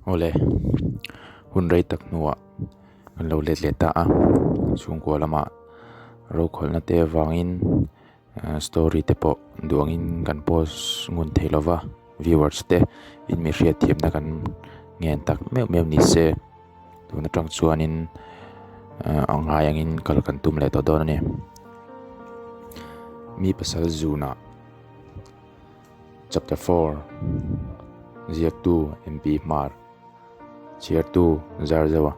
Awle, hun rei tak hnuah kan lo let leh ta a, chhungkua lamah rokhawlhna te avangin story te pawh duh angin kan post ngun thei lo va, viewers te in mi hriatthiamna kan ngen tak meuh meuh ni se tun atang chuanin a ngai angin kal kan tum leh tawh dawn a ni. Mi pasal zunah. Chapter 4 Ziaktu MP Hmar Chhiartu Zarzoa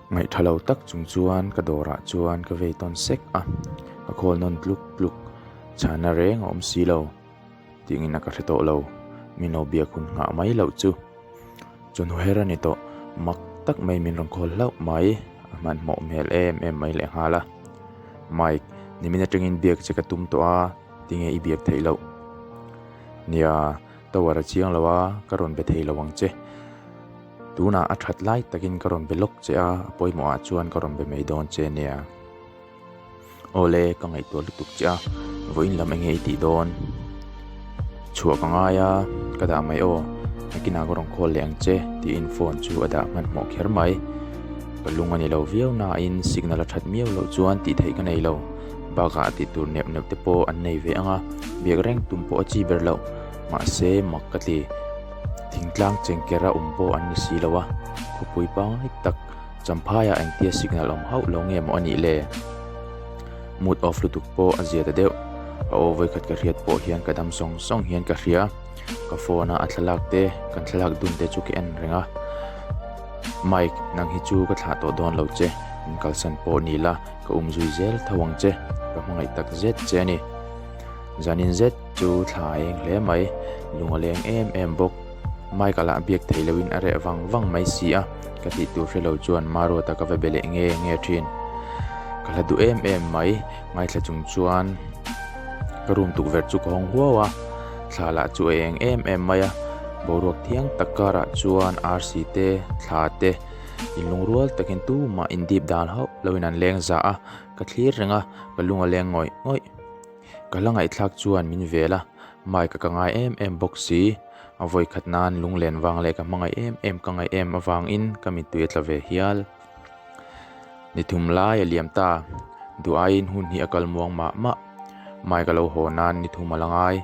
Ngaihtha lo tak chung chuan ka dawrah chuan ka vei tawn sek a, ka khawl nawn tluk tluk chhana reng a awm si lo tih ngin a ka hre tawh lo, min lo biak hun nghah mai loh chu. Chawhnu her a ni tawh, mak tak mai min rawn khawl hlauh mai, a hmanhmawh hmel em em mai lehnghal a. Mike, nimin atangin biak che ka tum tawh a, tinge i biak theih loh? Nia, tower a chiang lo a, ka rawn be thei lo ang che. Tunah a that lai takin ka rawn be lawk che a, a pawimawh ah chuan ka rawn be mai dawn che nia. Awle, ka ngaihtuah lutuk che a, vawiin lam enge i tih dawn? Chhuah ka ngai a, ka dah mai aw, nakinah ka rawn call leh ang che tiin phone chu a dah hmanhmawh kher mai. Ka lung a ni lo viau nain signal a that miau loh chuan tih theih ka nei lo. Bakah tih tur neuh neuh te pawh an nei ve ang a, biak reng tum pawh a chi ber loh. Mahse, mak ka ti. Thingtlang chengker a awm pawh an ni si lo a, khawpui pangngai tak Champhaiah engtia signal awm hauh lo nge maw a nih le? Mood off lutuk pawh a zia ta deuh. A aw vawikhat ka hriat pawh hian ka dam sawng sawng hian ka hria. Ka phone a a thlalak te, kan thlalak dun te chu ka en reng a. Mike, nang hi chu ka thlah tawh dawn lo che. Min kalsan pawh ni la, ka um zui zel tho ang che. Ka hmangaih tak zet che a ni. Zanin zet chu thla a eng hle mai. Lung a leng em em bawk. Mike a lah biak theih loin a reh vang vang mai si a, ka tih tur hre lo chuan Maruata ka va be leh nge nge thin. Ka hla duh em em mai, ngaithla chung chuan ka room tukverh chu ka hawng huau a, thla lah chu a eng em em mai a, boruak thiang tak karah chuan arsi te, thla te inlungrual takin tumah indip dan hauh loin an leng za a, ka thlir reng a, ka lung a leng ngawih ngawih. Ka hla ngaihthlak chuan min vel a, Mike-a ka ngai em em bawk si. A vawi khat nan lunglen vang leh ka hmangaih em em ka ngaih em avangin ka mittui a tla ve hial. Ni thum lai a liam ta, duh aiin hun hi a kal muang mah mah. Mike-a lo haw nan ni thum a la ngai.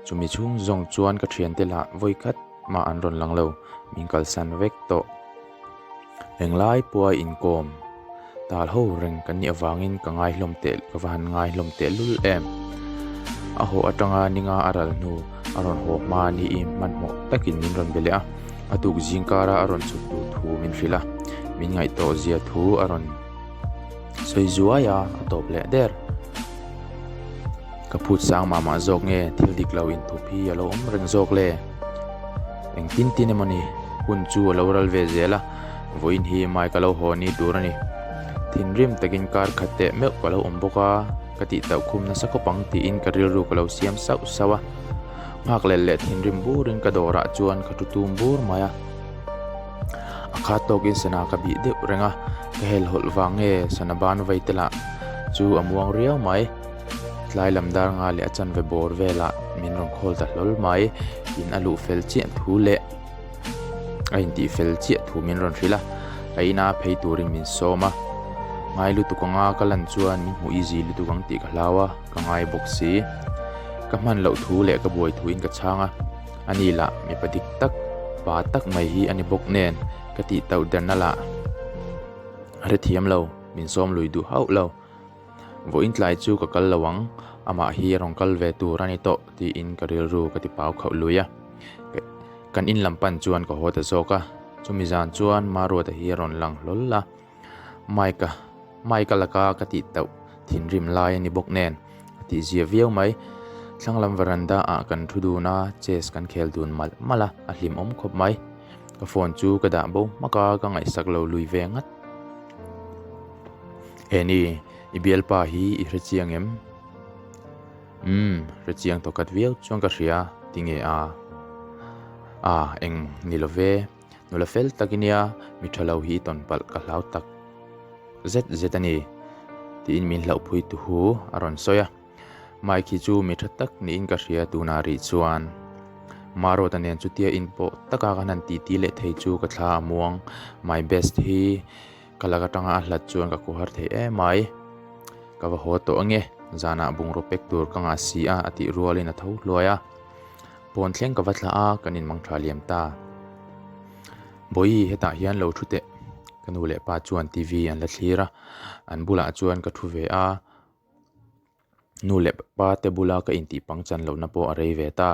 Chumi chhung zawng chuan ka thiante lah vawi khat mah an rawn lang lo, min kalsan vek tawh. Englai pawha inkawm tal ho reng kan nih avangin ka ngai hlawm teh ka va han ngai hlawm teh lul em. A haw atanga ninga a ral hnu a rawn haw hma niin hmanhmawh takin min rawn be leh a, a tuk zing kara a rawn chhuk tur thu min hrilh a, min ngaihtuah zia thu a rawn sawi zuai a, a tawp leh der. Ka phut sang mah mah zawk nge thil dik lo inthup hi a lo awm reng zawk le? Engtin tin emaw ni hun chu a lo ral ve zel a, vawiin hi mai ka lo haw ni tur a ni. Thinrim takin kar khat teh meuh ka lo awm bawk a, ka tih tauh khum nasa khawp ang tiin ka rilru ka lo siam sauh sauh a. Nghak leh leh thinrim burin ka dawrah chuan ka thu tum bur mai a. A khat tawkin sana ka bih deuh reng a, ka helhawlh vang nge sana ban vei te lah chu a muang riau mai. Tlai lam dar nga leh a chanve bawr velah min rawn khawl ta hlawl mai. In a luh fel chiah thu leh a intih fel chiah thu min rawn hrilh a, a ina phei turin min sawm a. Ngai lutuk anga ka lan chuan min hmuh easy lutuk ang tih ka hlau a, ka ngai bawk si. Ka hman loh thu leh ka buai thuin ka chhang a, ani lah mipa dik tak, pa tak mai hi a ni bawk nen ka tih tauh derna lah a hrethiam lo, min sawm lui duh hauh lo. Vawiin tlai chu ka kal lo ang, amah hi a rawn kal ve tur a ni tawh tiin ka rilru ka ti pau khauh lui a. Kan in lam pan chuan ka haw ta zawk a, chumi zan chuan Maruata hi a rawn lang hlawl a. Mike-a, Mike-a laka ka tih tauh thinrim lai a ni bawk nen a tihzia viau mai. Thlang lam veranda ah kan thu dun a, chess kan khel dun malh malh a, a hlimawm khawp mai. Ka phone chu ka dah bo hmak a, ka ngaihsak lo lui ve ngat. Eni, i bialpa hi i hre chiang em? Umm, hre chiang tawkhat viau chuan ka hria, tinge a? A, eng ni lo ve, nula fel tak i nia, mi tha lo hi i tawn palh ka hlau tak zet zet a ni, tiin min hlauhpui tuhu a rawn sawi a. Mike hi chu mi tha tak niin ka hria tunah rih chuan. Maruata nen chutia inpawh taka kan han titi leh thei chu ka thla a muang. My best hi ka lak atanga a hlat chuan ka khuhar thei em mai. Ka va haw tawh ange, zanah bungraw pek tur ka ngah si a a tih rualin a tho hluai a. Pawn thleng ka va thlah a, kan inmang tha liam ta. Bawihi hetah hian lo thu teh, ka nu leh pa chuan TV an la thlir a, an bulah chuan ka thu ve a. Nu leh pa te bula ka intih pang chan lohna pawh a rei ve ta.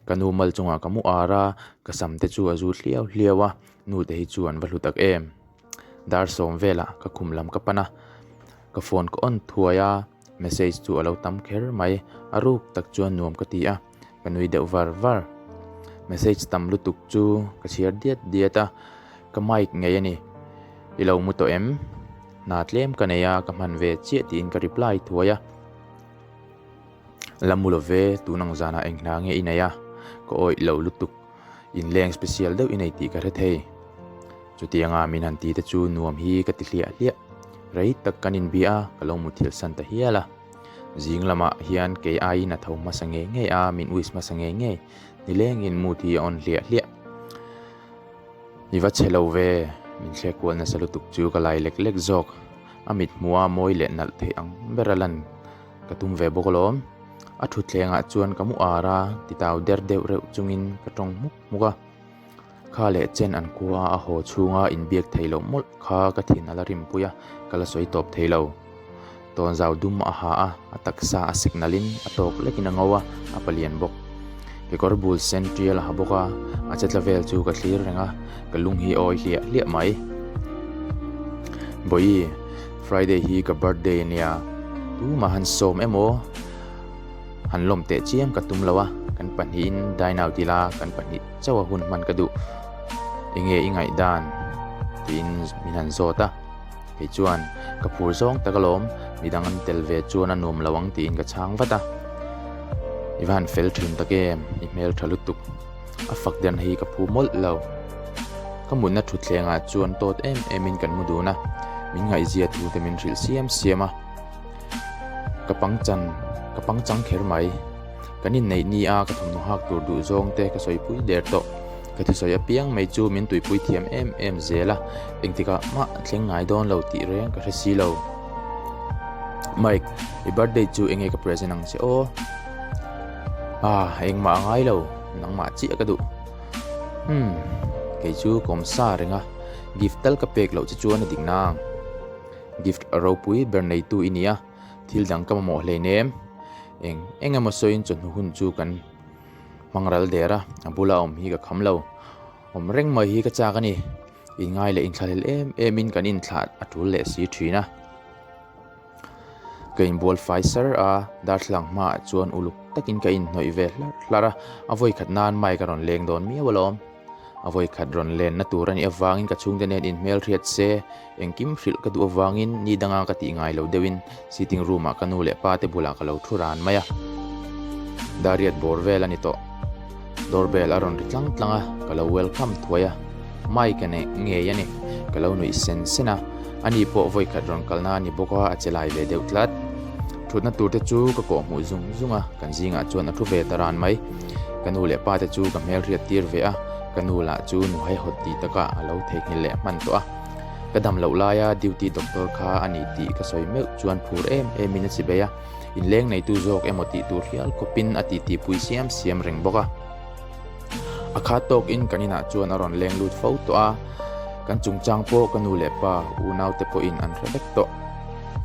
Ka nu mal chungah ka mu ar a, ka sam te chu a zut hliau hliau a, nu te hi chu an va hlu tak em. Dar sawm velah ka khum lam ka pan a, ka phone ka on thuai a, message chu a lo tam kher mai, a ruk tak chuan nuam ka ti a, ka nui deuh var var. Message tam lutuk chu ka chhiar diat diat a, ka mic ngei a ni. I lo mu tawh em? Hna tlem ka nei a, ka hman ve chiah tiin ka reply thuai a. La mu lo ve, tun ang zanah eng hna nge i nei a? Ka awih lo lutuk, inleng special deuh i nei tih ka hre thei. Chutianga min han ti te chu nuam hi ka ti hliah hliah. Rei tak kan inbia a, ka lo muthilh san ta hial a. Zing lamah hian kei aiin a tho hmasa ngei ngei a, min wish hmasa ngei ngei. Nilengin mood hi a on hliah hliah. I va chhe lo ve, min thlek kual nasa lutuk chu ka lai lek lek zawk. A mit hmuha mawi leh nalh theih ang ber a lan ka tum ve bawk alawm. A thutthlengah chuan ka mu ar a, titau der deuh reuh chungin ka tawng hmuk hmuk a. Kha leh chen an khua a haw chhunga inbiak thei loh mawlh kha ka thin a la rimpui a, ka la sawi tawp thei lo. Tawnzau dum a ha a, a taksa a sek nalhin a tawk lekin a ngo a, a palian bawk. Kekawr bul sen tial a ha bawk a, a che tla vel chu ka thlir reng a, ka lung hi a awi hliah hliah mai. Bawihi, Friday hi ka birthday a nia, tumah han sawm emaw han lawm teh chiam ka tum lo a, kan pahnihin dine out ila kan pahnih chauh a hun hman ka duh. Enge i ngaihdan? tiin min han zawt a. Kei chuan, Ka phur zawng tak alawm, midang an tel ve chuan a nuam lo ang tiin ka chhang vat a. I va han fel thin tak em, i hmel tha lutuk. A fak dan hi ka phu mawlh lo. Ka mutna thutthlengah chuan tawt em emin kan mu dun a, min ngaihzia thu te min hrilh siam siam a. Ka pangchan, ka pangchang kher mai. Kan inneih ni a ka thawmhnaw hak tur duh zawng te ka sawipui der tawh. Ka thusawi apiang mai chu min tuipui thiam em em zel a, engtikah mah thleng ngai dawn lo tih reng ka hre si lo. Mike, i birthday chu enge ka present ang che aw? Ah, engmah a ngai lo, nangmah chiah ka duh. Hmm, kei chu ka awm sa reng a, gift tal ka pek loh che chuan a dik nang. Gift ropui ber neitu i nia, thil dang ka mamawh hleinem. Eng eng emaw sawiin chawhnu hun chu kan Hmang ral der a, a bula awm hi ka kham lo. Awm reng mai hi ka chak a ni. Inngai leh inthlahlel em emin kan inthlah a tul leh si thin a. Ka inbual fai sar a, darthlalang hmaah chuan uluk takin ka inhnawih ve hlarh hlarh a, a vawikhat nan mic a rawn leng dawn miau alawm. A vawikhat rawn lenna tur a nih avangin ka chhungte nen inhmelhriat se, engkim hrilh ka duh avangin ni danga ka tih ngai lo deuhin sitting room ah ka nu leh pa te bulah ka lo thu ran mai a. Dariat bawr vel a ni tawh. Doorbell a rawn ri tlang tlang a, ka lo welcome thuai a. Mike a neih ngei a ni. Ka lo nuih sen sen a, ani pawh vawikhat rawn kalna a ni bawk a, a che lai ve deuh tlat. Thutna tur te chu ka kawh hmuh zung zung a, kan zingah chuan a thu ve ta ran mai. Ka nu leh pa te chu ka hmelhriat tir ve a, ka nu lah chu nu haihawt tih takah a lo theihnghilh leh hman tawh a. Ka dam loh laia duty doctor kha a ni tih ka sawi meuh chuan phur em emin a chi bei a, inleng neitu zawk emaw tih tur hial khawpin a titi pui siam siam reng bawk a. A khat tawkin kan inah chuan a rawn leng lut fo tawh a, kan chungchang pawh ka nu leh pa unaute pawhin an hre vek tawh.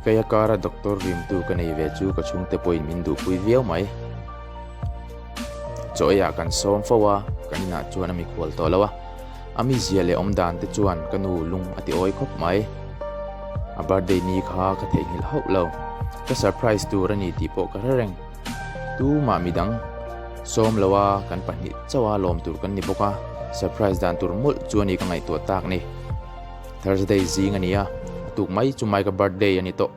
Keia kara doctor rimtu ka nei ve chu ka chhungte pawhin min duhpui viau mai. Chaw eiah kan sawm fo a, kan inah chuan a mikhual tawh lo a. A mizia leh awmdan te chuan ka nu lung a ti awi khawp mai. A birthday ni kha ka theihnghilh hauh lo. Ka surprise tur a ni tih pawh ka hre reng. Tumah midang sawm lo a, kan pahnih chauh a lawm tur kan ni bawk a, surprise dan tur mawlh chu a ni ka ngaihtuah tak ni. Thursday zing a ni a, a tuk mai chu mai ka birthday a ni tawh.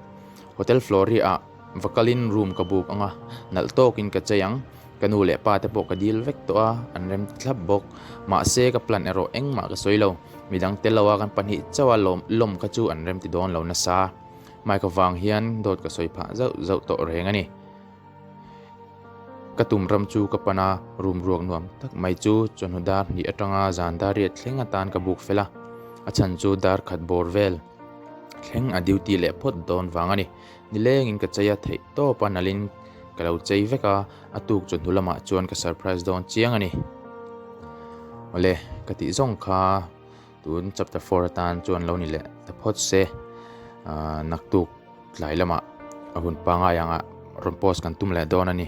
Hotel Floria ah va kalin room ka book ang a, nalh tawkin ka chei ang. Ka nu leh pa te pawh ka dil vek tawh a, an rem thlap bawk. Mahse ka plan erawh engmah ka sawi lo. Midang tel lo a kan pahnih chauh a lawm lawm kha chu an rem ti dawn lo nasa. Mike avang hian dawt ka sawi phah zauh zauh tawh reng a ni. Ka tum ram chu ka pan a, room ruak nuam tak mai chu chawhnu dar hnih atanga zan dar riat thleng atan ka buk fel a, a chhan chu dar khat bawr vel thleng a duty leh phawt dawn vang a ni. Nilengin ka chei a theih tawp a nalhin ka lo chei vek a, a tuk chawhnu lamah chuan ka surprise dawn chiang a ni. Awle, ka tih zawng kha tun chapter four atan chuan lo ni leh ta phawt se, naktuk tlai lamah a hun pangngai angah rawn post kan tum leh dawn a ni.